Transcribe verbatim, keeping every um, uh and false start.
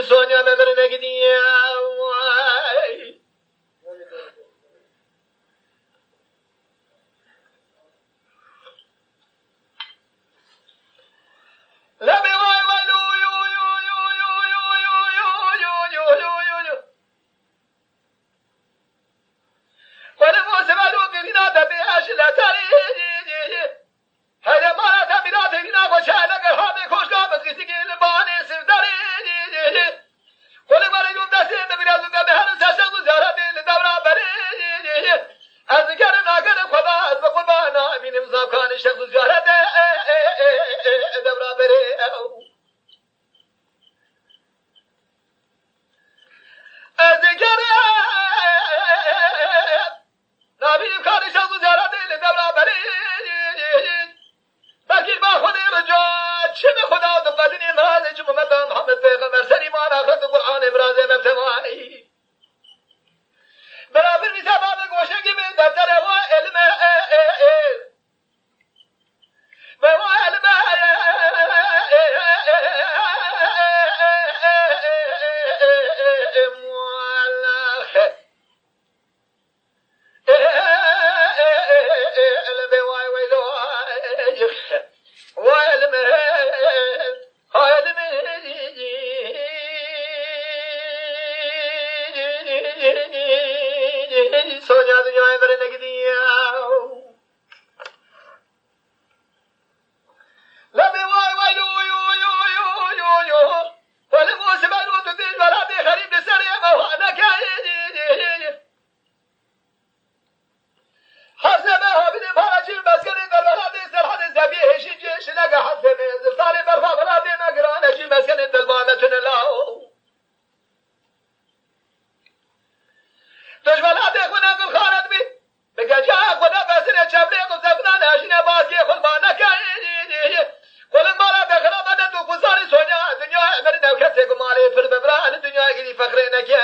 Sonya me birine gidiye. Vay. Lebê vay vay, lu, yu, yu, yu. Wele mo sebedo birina de be aşile tarî. Hele mara te mira te mira ko çayla ke habe koşka bızgıtı gel bane sivdari. Wele mara yolda se de biraz da be her sasa bu zara de devra beri. Ez kerim nagerim Xweda, ez bi qurbana bînim zafkan şexs û ziyaret e, e, e, e, e, devra berê. Ez kerim nabînim kan şexs û ziyaret e, devra berê. Belkî ba Xwedê rica çi bi Xweda diqedinê nazê çi Muhammed Muhammed Peyxember serî mara xet û Qur'anê mirazê mevtevanî. Beraber bir sabah ve goşe gibi deftere va elime e, e, e. Ve va elime e, e, e, e, e, e, e, e, e, e, e, e, muallak. E, e, e, e, e, e, elime vay vay vay. Vay elime. Vay elime. Sonya dünyaya verene gidiyor. Lebê vay vay, yo, yo, yo. Wele bo siber û tu dî wela dê xerîb li serê me wa neke. Hezeme habine para cî meskenê derwela dê serhadê zeviyê hêşî cê şinege hezeme. Zirtanê berfa wela dê me girane cî meskenê delba me tune lao. Dijmela dê xwe ne gilxaret bî. Bi gecaya xwe de besirê çevlê û zevnan e, jine baskê xwe ba neke. Xwe li mala de xirabene tu xwe zarî sonya, dinya emir ne kesê ku malê pir bibra, li dinya gidî fexrê neke.